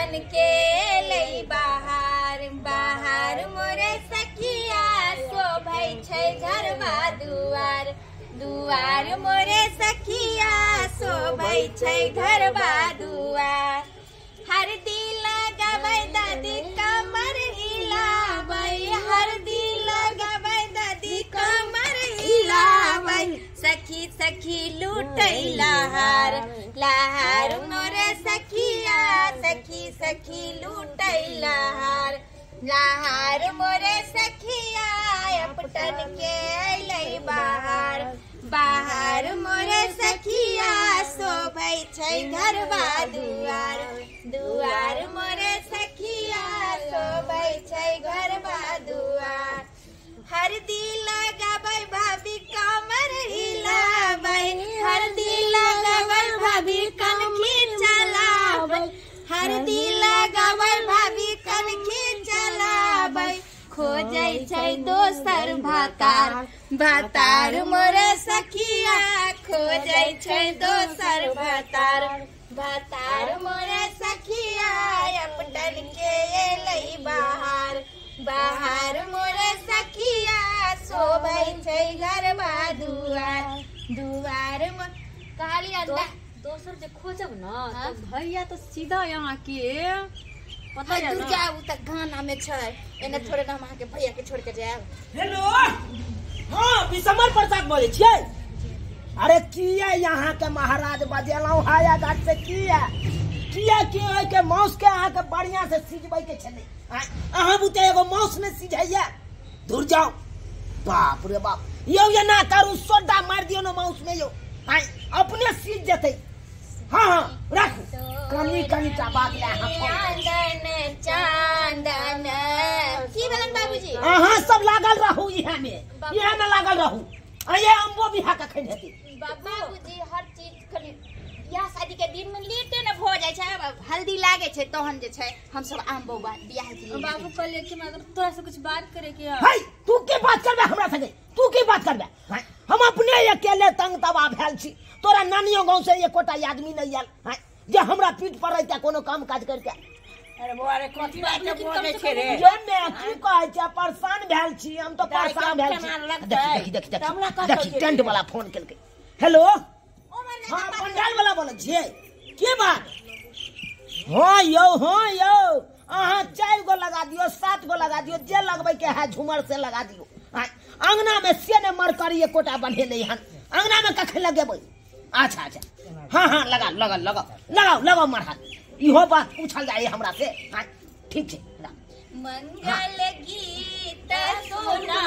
अपटन के एलै बाहर बाहर मोरे सखिया शोभै छै घरवा दुआर दुआर मोरे सखिया शोभै छै घरवा दुआर। हरदी लगाबै दादी कमर हिलाबै हरदी लगाबै दादी कमर हिलाबै सखी सखी लूटै लहार लहार मोरे सखिया सखी सखी लूटै लहार लहार मोरे सखिया अपटन के एलै बाहर बाहर मोरे सखिया शोभै छै घरवा दुआर दुआर मोरे सखिया शोभै छै घरवा दुआर। हरदी लगाबै भाभी कमर हिलाबै हरदी लगाबै भाभी कनखी चलाबै हरदी लगाबै भाभी कनखी चलाबै खोजै छै दोसर भातार भातार मोरे सखिया खोजै छै दोसर भातार भातार मोरे सखिया अपटन के एलै बाहर बाहर मोरे सखिया शोभै छै घरवा दुआर दुआर। कहलियै दोसर जे खोजब न तो भैया तो सीधा यहाँ के पता है दूर जाऊ त गाना में छै एने थोड़े ना हम अहाँ के भैया के छोड़ के जायब। हेलो हां विशंबर प्रसाद बोलै छियै। अरे किया यहाँ के महाराज बजेलहुं हाया घाट से किया किया के होय के माउस के अहाँ के बढ़िया से सिझबै के छलै अहाँ बुते एगो माउस ने सिझैया दूर जाओ। बाप रे बाप यौ ये ना करू सोडा मार दियो न माउस में यौ अपने सीज जेतै। हाँ हाँ राखू कनी कनी टा बात ले अहाँ चांदन चांदन की भेलन बाबूजी अहाँ सब लागल रहू इहा में लागल रहू। अये अम्बो बिहा कखन हेतै बाबूजी हर चीज कनी बियाह शादी के दिन में लेटे न भ जाय छै हल्दी लागे छै तहन जे छै हम सब आम बौआ बियाह के लिए। बाबू कहलिए कि मगर तोरा से कुछ बात करे के है। है तू के बात करबे हमरा संगे तू के बात करबे? हम अपने अकेले तंग तबाह भेल छी तोरा नानियो गांव से एकोटा आदमी नहीं आयल जे हमरा पीठ पर रहता कोनो काम काज करके। अरे बौआ रे कथी बात के बोलै छै रे जे मे की कहै छै परेशान भेल छी हम तो परेशान भेल छी। देखी देखी देखी देखी टेंट वाला फोन केलकै। हेलो हाँ पंडाल वाला बोलै छियै के बात? हाँ यौ हाँ यौ अहाँ 4 गो लगा दियौ 7 गो लगा दियौ जे लगबै के है झूमर से लगा दियौ। अंगना में से ने मरकरी एकोटा बन्हेलै हन अंगना में कखन लगेबै? अच्छा अच्छा हाँ हाँ लगा लगा लगा लगाओ लगाओ मरहल इहो बात पूछल जाय हमरा से। हाँ ठीक छै। मंगल गीत सुना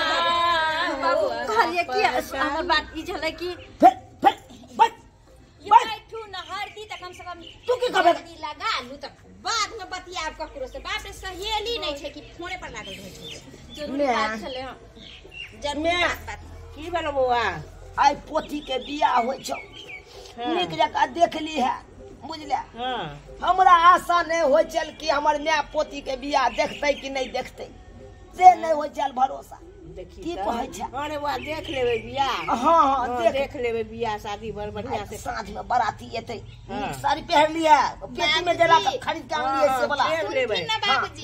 बाबू कहलिए कि हमर बात ई छलै कि फिर फिर बस बैठू न हरदी त कम से कम तू की कहबे लगा लू त बाद में बतियाब ककरो से। बाप रे सहेली नहीं छै कि फोने पर लागल रहै छै। जरूरी बात छलै। हां जरूरी बात की भेल बौआ? आइ पोती के बियाह होइ छौ नीक जकाँ देखली है बुझलियै। हमरा आशा नहीं होइ छल कि हमर my पोती के बियाह देखतै कि नहीं देखतै से नहीं होइ छल भरोसा। की कहै छै? अरे बौआ देख लेबै बियाह। हाँ हाँ देख लेबै बियाह शादी बड़ बढ़िया से। साँझ में बाराती एतै नीक साड़ी पहिर लियै पेटी में देला के खरीद के आनलियै से वाला देख लेबै ना बाबूजी।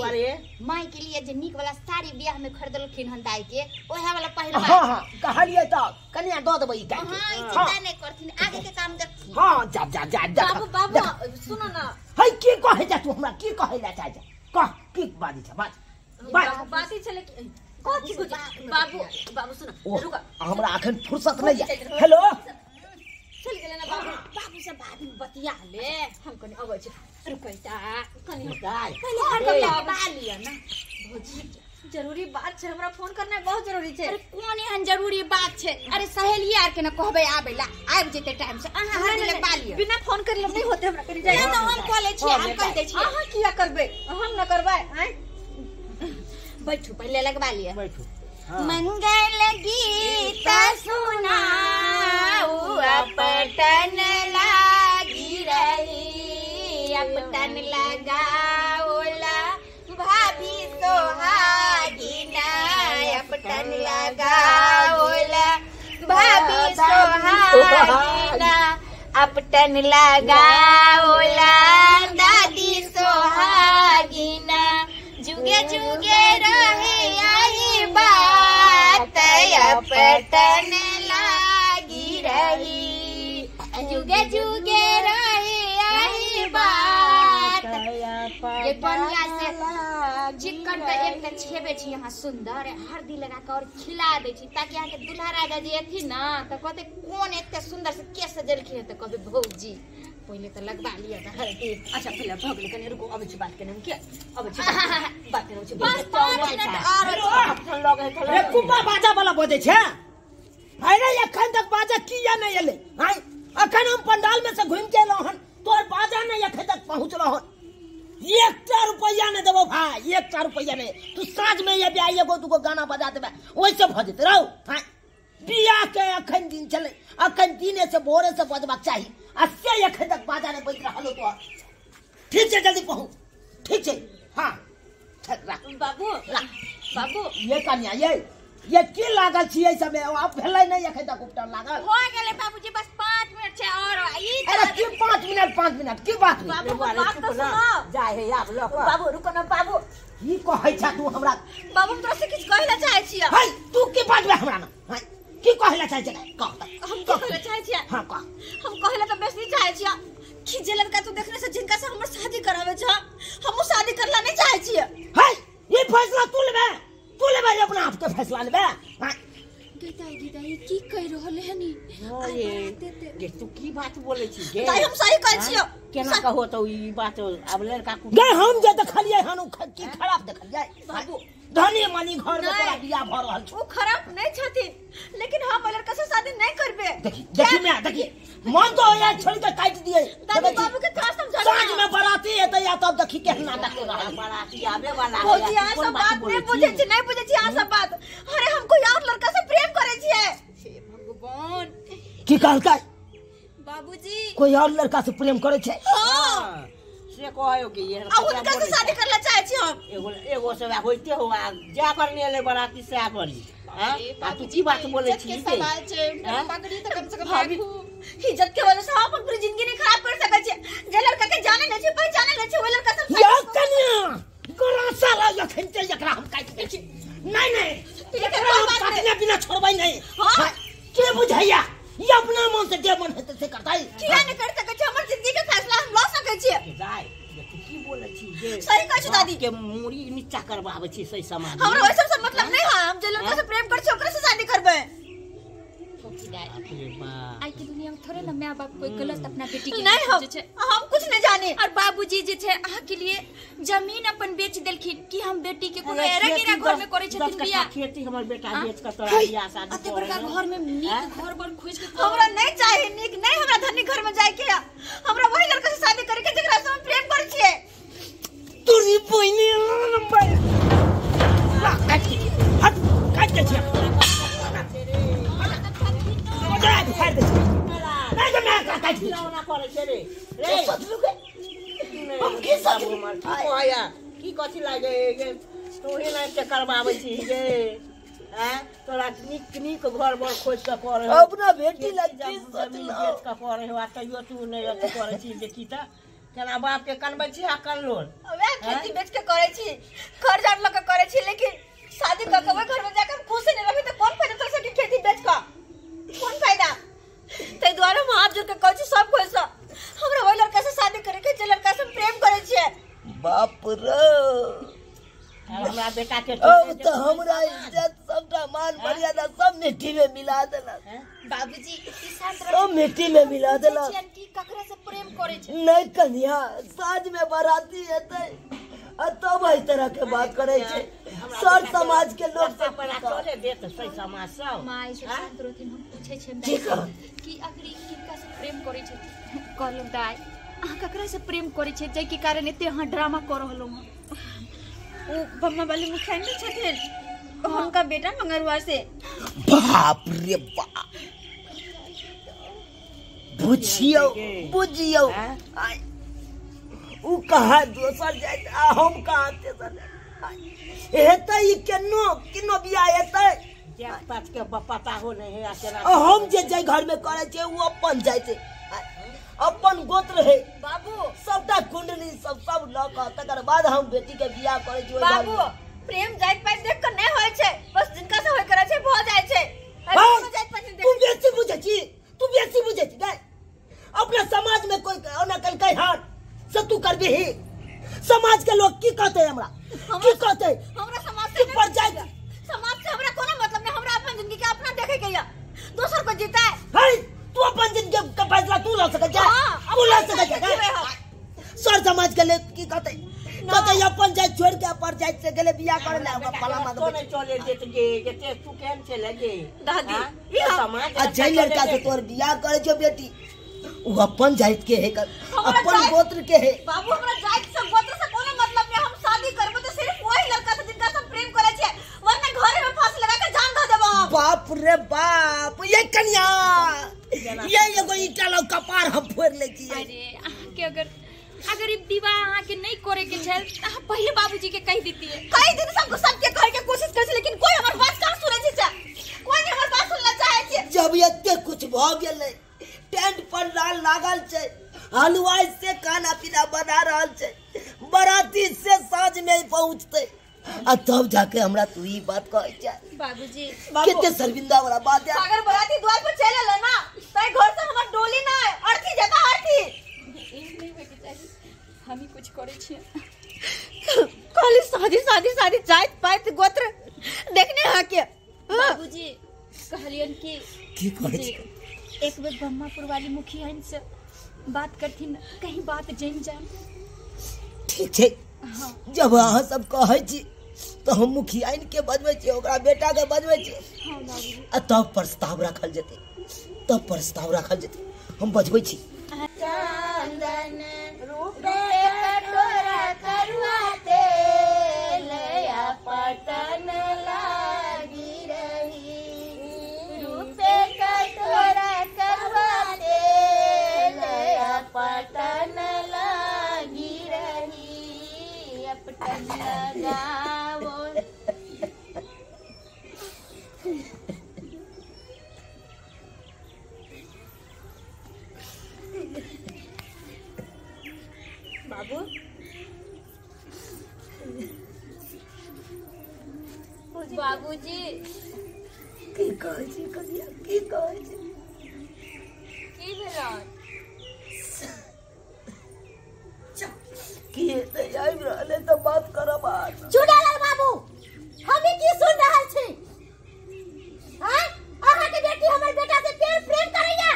माई के लिए जे नीक वाला साड़ी बियाह में खरीदलखिन हन दाई के ओहे वाला पहिरबा। हाँ हाँ कहलियै त कनिया दऽ देबै ई काल्हि। हां चिंता नहीं करथिन आगे के काम देखथिन। हाँ जा जा जा बाबू बाबू सुनो ना। है की कहै जा तू हमरा की कहै ला चाहै जा कह की बाजी छ बाज बाज बात ई छलै कि कथी बाबू बाबू सुनो रुक हमरा अखन फुर्सत नहीं है। हेलो चल गेलै ना बाबू बाबू से बाद में बतिया ले हम कनी अबै छी रुकै ता कनी पहिले हरदम लगा लिअ ना भौजी जरूरी बात छै हमरा फोन करना बहुत जरूरी छै। अरे कोन एहन जरूरी बात छै? अरे सहेली आर के न कहबै आबै ला आबि जेतै टाइम से अहाँ हरदम लगबा लिअ बिना फोन करले नहीं होते हमरा कनी जाय ना हम कह लै छियै हम कहि दै छियै। अहाँ किया करबै हम न करबै आँय बैठू पहले लगवा लिअ बैठू। मंगल गीत सुनाऊ अपटन लागी रही अपटन लगाओला भाभी सोहागिना अपटन लगाओला भाभी सोहागिना अपटन लगाओला दादी सोहागिना जुगे जुगे रहे आई बात अपटन लागी रही, जुगे जुगे रहे आई बात। ये बढ़िया से चिकन का एक त छेबे छी यहाँ सुंदर हल्दी लगा के और खिला दै छी ताकि यहाँ के दुल्हा राजा जे अथी ना त कहते कौन एते सुंदर से के सजेलखिन त कहबे भौजी पहिले त लगवा लिअ न हल्दी। अच्छा पहिले भऽ गेलै कनि रुकू अबै छी बात केने हम के अबै छी बात केने छी बस 5 मिनट और रे कुप्पा बाजा वाला बजै छै। अरे एखन तक बाजा किया नहि एलै? आँय अखन हम पंडाल में से घुमि के एलहुँ हन, तोहर बाजा नहि एखन तक पहुँचलहुँ हन। 1 रुपैया नहीं देबो भाई, 1 रुपैया नहीं। तू साँझ में ये बियाह एगो दूगो गाना बजा देबे ओहिसे भऽ जेतै रौ। हाँ बियाह के अखन दिन चले, अखन दिने से भोरे से बजबाक चाही आ से एखन तक बाजा नहि बजि रहल हो तोहर। ठीक छै जल्दी पहुँच, ठीक छै। हाँ बाबू बाबू ये कन्या ये की लागल छी एहि सबमे? आब भेलै नहि एखन तक उपटन लागल हो गेलै बाबूजी, बस 5 मिनट छै और ई। अरे की 5 मिनट 5 मिनट की बात? बाबू बात तो सुनो, जाय हे आब लऽ कऽ। बाबू रुको ना बाबू, की कहै छ तू हमरा? बाबू हम तोरा से किछ कहै ला चाहै छियै। है तू की बाजबे हमरा ना? है की कहै ला चाहै छै? कह हम की कहै ला चाहै छियै? हां कह। हम कहै ला त बेसी चाहै छियै कि जे लड़का तू देखने से जिनका से हमर शादी करावे छ हम शादी करला नहीं चाहै छियै। है ई फैसला तू लेबे, तू लेबे अपना आप के फैसला लेबे। गीता गीता ई की कह रहल है नी? गे तू की बात बोलै छी गे? ताई हम सही कहै छियै। केना कहो तो ई बात अब लड़का गे हम जे देखलियै हन उ की खराब देखलियै? बाबू धनी मनी घर में तोरा बियाह भ रहल छौ। उ खराब नहीं छथिन लेकिन हम लड़का से शादी नहीं करबे। देखी देखी मैं देखी मन तो यार छोड़ के काट दिए। दादी बाबू के थोड़ा समझा। साँझ में बराती एतै या तब देखी केहन नाटक रहल। बराती आबे वाला है। भौजी अहाँ सब बात नहीं बुझै छी, नहीं बुझै छी अहाँ सब बात। अरे हम कोई और लड़का से प्रेम करै छियै। हे भगवान की कहलकै? बाबूजी कोई और लड़का से प्रेम करै छै? हां से कहयो कि ये आ हुनका से शादी करला चाहै छी हम। एगो एगो से होइते हो आ जा कर ने ले बराती से आ करी। हां आ तू की बात बोलै छी? के सवाल छै पगड़ी त कम से कम राखू। इज्जत के वजह से हम अपन पूरी जिंदगी नहीं खराब कर सकै छी। जे लड़का के जाने नहीं छी पहचाने नहीं छी ओइ लड़का से या कन्या गोरा साला अखन ते एकरा हम काटि दै छी। नहीं नहीं एकरा हम काटने बिना छोड़बै नहीं। हां के बुझैया ये अपना मन से जे मन हेतै से करतै। किया नहीं कर सकै छी? हमर जिंदगी के फैसला हम ल सकै छी। जाय तू की बोलै छी? जे सही कहै छी दादी के मुड़ी नीचा करबाबै छी सही समाज। हमरा ओइ सब से मतलब नहीं है। हम जे लड़का से प्रेम करै छी ओकरा से शादी करबै। आई के दुनिया में थोड़े ना मां बाप कोई गलत अपना बेटी के नहीं। हम कुछ नहीं जाने। और बाबूजी जे छै अहाँ के लिए जमीन अपन बेच देलखिन कि हम बेटी के कोनो एरा गेरा घर में करै छथिन बियाह। खेती हमर बेटा बेच के तोरा बियाह शादी अते बड़का घर में नीक घर बर खोज के हमरा नहीं चाही नीक नहीं। हमरा धनी घर में जाय के हमरा वही लड़का से शादी करे के जेकरा से हम प्रेम करै छियै। तोरी बहिनी नंबर ला काट के हट काट के छी हम की सोचलू की कहया की कथी लागे गे? तोहे लाइफ के करबाबै छी गे? हैं तोरा नीक नीक घर बर खोज के करे अपना बेटी लग की सोचलू बेच के करे हो आ तैयो तू नहीं अथी करे छी। देखी त केना बाप के कनबै छी आ कनलोल। वएह खेती बेच के करे छी, कर्जा लऽ के करे छी, लेकिन शादी कऽ के ओहि घर में जाके हम खुश नहीं रहबै त कोन फायदा तोरा सबके खेती बेच के? कोन फायदा? ताहि दुआरे हम हाथ जोड़ के कहै छी सब कोइ सँ हमरा ओहि लड़का से शादी करे के जे लड़का से हम प्रेम करै छियै। बाप रे हमरा बेटा के अब तो हमरा इज्जत सबटा मान मर्यादा सब मिट्टी में मिला देलक। बाबूजी ई शांत सब मिट्टी में मिला देलक। की ककरा से प्रेम करै छै? नहीं कन्या साँझ में बराती एतै आ तब एहि तरह के बात करै छै। सर समाज के लोग सब पर चले देत सही समाज सब। माय से शांत रहथिन। हम पूछै छियनि कि आखिर किनका से प्रेम करै छै? कहलहुँ दाइ अहाँ ककरा से प्रेम करै छै जाहिके कारण एते अहाँ ड्रामा कऽ रहलहुँ हँ? उ बम्मा वाली मुखिया नहीं छथिन उनका बेटा मंगरुआ से। बाप रे बाप बुझियौ बुझियौ उ कहाँ दोसर जाइत आ हम कहाँ तेसर जाइत। हेतै ई केनो केनो बियाह हेतै? जात पात के पता हो नहीं है आ केना हम जे जाहि घर में करै छियै उ अपन जाइ छै। अपन गोत्र है बाबू, सबटा कुंडली सब सब ल क तकर बाद हम बेटी के बियाह करै छी। बाबू प्रेम जात पात देख के नहीं होय छै, बस जिनका से होय करै छै भ जाय छै। जात पात तू बेसी बुझै छी, तू बेसी बुझै छी गै। अपना समाज में कोई ओना कलकै हां से तू करबी ही। समाज के लोग की कहते हमरा, की कहते हमरा? समाज से पर जाय, समाज से हमरा कोनो मतलब नहीं। हमरा अपन जिंदगी के अपना देखे के या दोसर को जीता है। है तू अपन जिंदगी के फैसला तू ल सकै छै, तू ल सकै छै। सर समाज के लोग की कहते? कहते अपन जात छोड़ के अपन जात से गेले बियाह करे ला ओकरा पला मार तो नहीं चले देत गे। जते तू केहन छले गे दादी? ई समाज आ जै लड़का से तोर बियाह करे छौ बेटी उ अपन जात के है, अपन गोत्र के है। बाबू हमरा जात से गोत्र से कोनो मतलब नहीं। हम शादी करबो तो सिर्फ वही लड़का से जिनका से प्रेम करे छे, वरना घरे में फांसी लगा के जान द देबो। बाप रे बाप, ये कन्या ये एगो ईटा लग कपार हम फोड़ ले छी। अरे अहाँ के अगर अगर ई विवाह अहाँ के नहीं करे के छल त अहाँ पहिले बाबूजी के कह देतिए। कई दिन सब सबके कहे के कोशिश करे छी, लेकिन कोई हमर बात कहाँ सुनै छै? कोई नहीं हमर बात सुनला चाहे छै। जब एते कुछ भ गेलै, टेंट पर लाल लागल छै, हलवाई से खाना पीना बना रहल छै, बराती से साँझ में पहुंचते आ तब जाके हमरा तू ई बात कहै छै। बाबूजी कते शर्मिंदा वाला बात है। अगर बराती द्वार पर चल एलै ना त घर से हमर डोली ना अर्थी जेता अर्थी। ई नहीं होय के चाही, हम ही कुछ करै छियै। खाली शादी शादी शादी जात पात गोत्र देखने हा के। बाबूजी कहलियन कि की कहै छै? एक बेर ब्रह्मापुर वाली मुखिया से बात करथिन, कहीं बात जम जाए। ठीक छै। हाँ। जब अहाँ सब कहै छी तो हम मुखियाइन के बजबै छी, ओकरा बेटा के बजबै छी। हाँ बाबूजी। आ तब प्रस्ताव रखल जेतै, तब प्रस्ताव रखल जेतै। हम बजबै छी। चंदन रूपे कटोरा करुआ तेल पटन लागी रही, रूपे कटोरा करुआ तेल पटन लागी रही, अपटन लगावो। बाबू बाबूजी की कहै छी कनिया, की कहै छी? की भेल? की हेतै? आबि रहलै तऽ बात करब। चुनालाल बाबू हम की सुन रहल छी? हां, अहाँ के बेटी हमर बेटा से प्यार प्रेम करैया?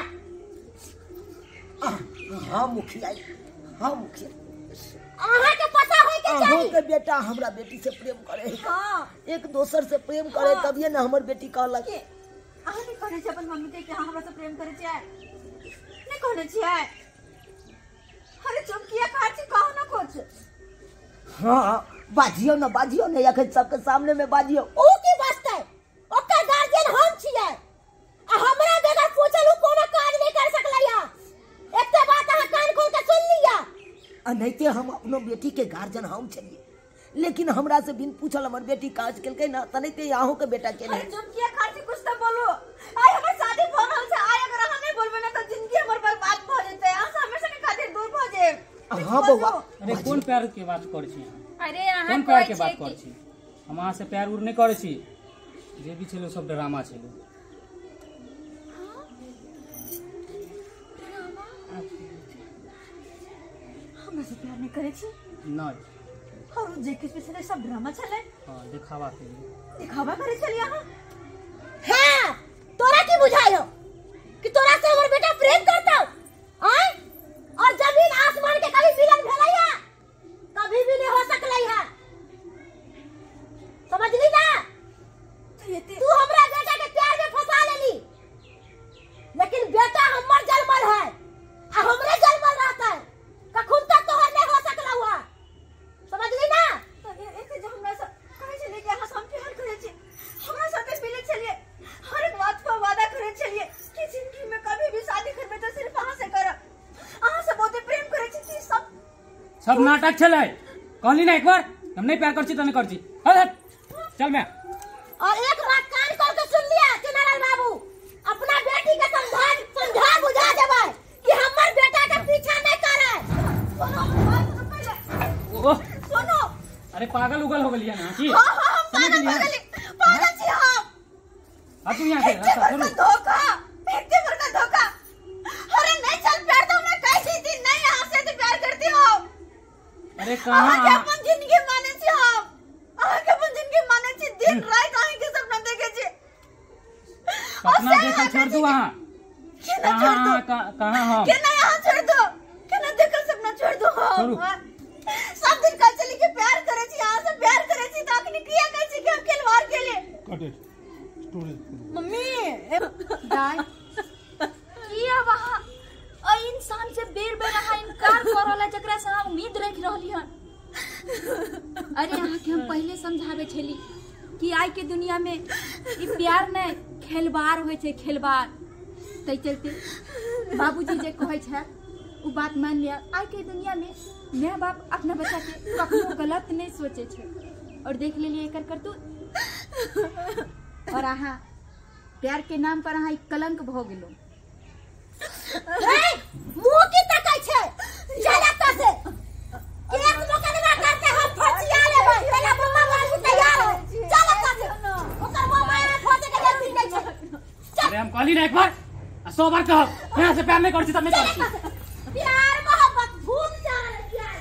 हां मुखिया, हां मुखिया, अहाँ के पता होय के चाही। अहाँ के बेटा हमरा बेटी से प्रेम करे। हां, एक दोसर से प्रेम करे तभिए ना हमर बेटी कहलक। अहाँ नहीं कहने छी अपन मम्मी के कि अहाँ हमरा से प्रेम करे छियै? नहीं कहने छियै? अरे चुप किया खाइ छी, कहू ना कुछ। हां बाजियो ना, बाजियो ना, अखन सबके सामने में बाजियो। ओ की वास्ते? ओकर गार्जियन हम छियै आ हमरा बगैर पूछल उ कोनो काज नहीं कर सकलैया। एकटा बात अहाँ कान खोल के सुन लिया। अनैते हम अपनो बेटी के गार्जियन हम छलियै, लेकिन हमरा से बिन पूछल हमर बेटी काज केलकै ना, तनैते अहूँ के बेटा केने। अरे चुप किया खाइ छी, कुछ त बोलू। आइ हमर शादी भ रहल छै, आइ अगर अहाँ नहीं बोलबै ना त जिंदगी हमर बर्बाद भ जेतै, अहाँ से हमेशा के खातिर दूर भ जेब। हां बौआ। अरे कोन प्यार के बात करै छी? अरे अहाँ कोन प्यार के बात करै छी? हम अहाँ से प्यार उर नहीं करै छी, जे भी छलै सब ड्रामा छलै। हमरा से प्यार नहीं करै छी? नहीं। और जे किछ भी छलै सब ड्रामा छलै? हां, दिखावा के लिए। दिखावा करै छलियै अहाँ? हां, तोरा की बुझायो कि तोरा से हमर बेटा प्रेम करतौ? आय और जमीन आसमान के कभी मिलन भेलैया? कभी भी नहीं हो सकलै है, समझली ना? तू हमरा बेटा के प्यार में फंसा लेली, लेकिन बेटा हमर जलमल है आ हमरे जलमल रहता है, कखन तक तोहर नहीं हो सकला हुआ, समझली ना? तो एक जे हमरा से कहै छलै कि अहाँ से हम प्यार करै छी, हमरा साथे मिले छलियै, हर एक बात पर वादा करै छलियै कि जिंदगी में कभी भी शादी करबै तो सिर्फ अहाँ से करब, अहाँ से बहुते प्रेम करै छी। कि सब सब नाटक छलै। कहली ना एक बार हम नहीं प्यार कर छी त नहीं कर छी। हट हट चल मैं। और एक बात कान खोल के सुन लिया चुनालाल बाबू, अपना बेटी के समझा समझा बुझा देबै कि हमर बेटा के सुनो पहले ओ सुनो। अरे पागल उगल हो गेलियै ना की? हां हां हम पागल पागल छी हम। हटू यहां से, हटू। धोखा, एते बड़का धोखा। अरे नहीं चल प्यार तो हमरा कहै छी दिन नहीं अहाँ से तो प्यार करती हो। अरे कहां अहाँ के अपन जिंदगी माने छी हम, अहाँ के अपन जिंदगी माने छी, दिन रात अहाँ के सपना देखे छी। सपना देखल छोड़ दू अहाँ। केना छोड़ दू? कहां हम? केना अहाँ छोड़ दू? केना देखल सपना छोड़ दू हम? सब दिन कहै छली कि प्यार करे छी, अहाँ से प्यार करे छी, त अखनी किया कहै छी कि हम खिलवाड़ केलिए? कट it storage. Mummy दाई किया वहाँ ओ इंसान से बेर बेर अहाँ इनकार कर रहला जकरा से अहाँ उम्मीद रख रहली हन। अरे अहाँ के हम पहले समझावे छली कि आई के दुनिया में ई प्यार नहीं खेलबार होय छै, खेलबार। तै चलते बाबूजी जे कहै छै उ बात मान लिया। आई के दुनिया में माय बाप अपना बच्चा के कखनो गलत नहीं सोचे छै और देख लेलिए एकर करतूत। और अहाँ प्यार के नाम पर अहाँ एक कलंक भ गेलो। ए मुंह की तकै छै, चल एतऽ से। केस मुकदमा करते हम फसिया लेबै, पहले मम्मा बाबू तैयार है। चल एतऽ से, ओकर मामा यहाँ फसे के जरूरी नहीं छै। अरे हम कहली ना एक बार आ 100 बार कहब, यहाँ से प्यार नहीं करছি त नहीं करছি। प्यार मोहब्बत भूल जा रहे प्यार।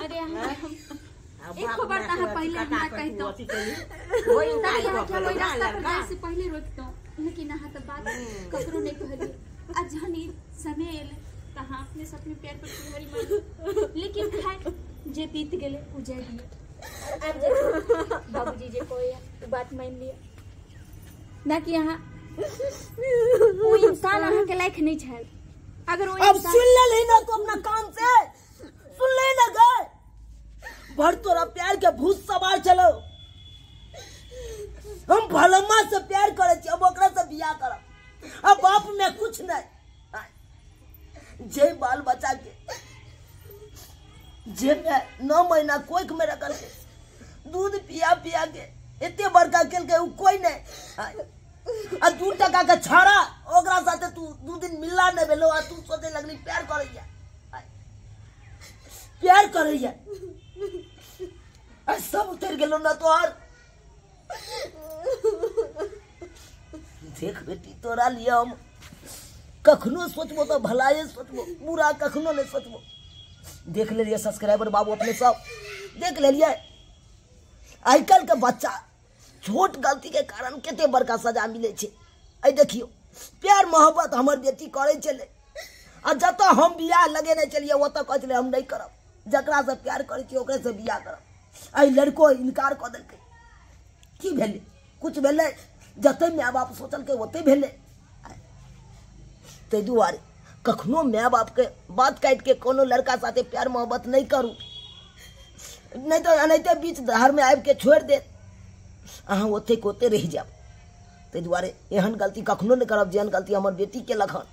अरे हम एक बार तहाँ पहले हमरा कहतो से पहले रोकतो, लेकिन अहाँ तो बात ककरो नहीं कहलिए। आ जहन ई समय एलै तहाँ अपने से अपने पैर पर कुल्हाड़ी मारली, लेकिन खैर जे बीत गेलै उ जाय दिए। आब जे बाबूजी जे कहैया उ बात मान लिअ ना कि अहाँ वो इंसान अहाँ के लायक नहीं छल। अगर वो अब सुन ले ना तो अपना कान से सुन ले ना गए भर तोरा प्यार के भूत सवार चलो। हम भलमा से प्यार करे छी, अब ओकरा से बियाह करब। अब बाप में कुछ नहीं, जे बाल बच्चा के जे में 9 महीना कोख में रखल के दूध पिया पिया के एते बड़का केल के उ कोई नहीं। आ 2 टका के छाड़ा ओकरा साथे तू 2 दिन मिलला नहीं भेलो आ तू सोचे लगली प्यार करैया, प्यार करैया। आ सब उतर गेलो ना तोहर। देख बेटी तोरा लिए हम कखनो सोचबो तो भलाए सोचबो, बुरा कखनो नहीं सोचबो। देख लेलिए सब्सक्राइबर बाबू अपने सब देख लेलिए। आइ काल्हि के बच्चा छोट गलती के कारण कते बड़का सजा मिले छै। अइ देखियो प्यार मोहब्बत हमर बेटी करे छलै आ जतऽ हम बियाह लगेने छलियै ओतऽ कहै छलै हम नहीं करब, जकरा से प्यार करै छी ओकरे से बियाह करब। अइ लड़को इनकार कऽ देलकै। की भेलै? कुछ भेलै? जते my बाप सोचलकै ओते भेलै। ताहि दुआरे कखनो my बाप के बात काटि के कोनो लड़का साथे प्यार मोहब्बत नहीं करू, नहीं तो एनाहिते बीच धार में आबि के छोड़ि देत, अहाँ ओते के ओते रहि जायब। ताहि दुआरे एहन गलती कखनो नहीं करब जेहन गलती हमर बेटी केलक हन।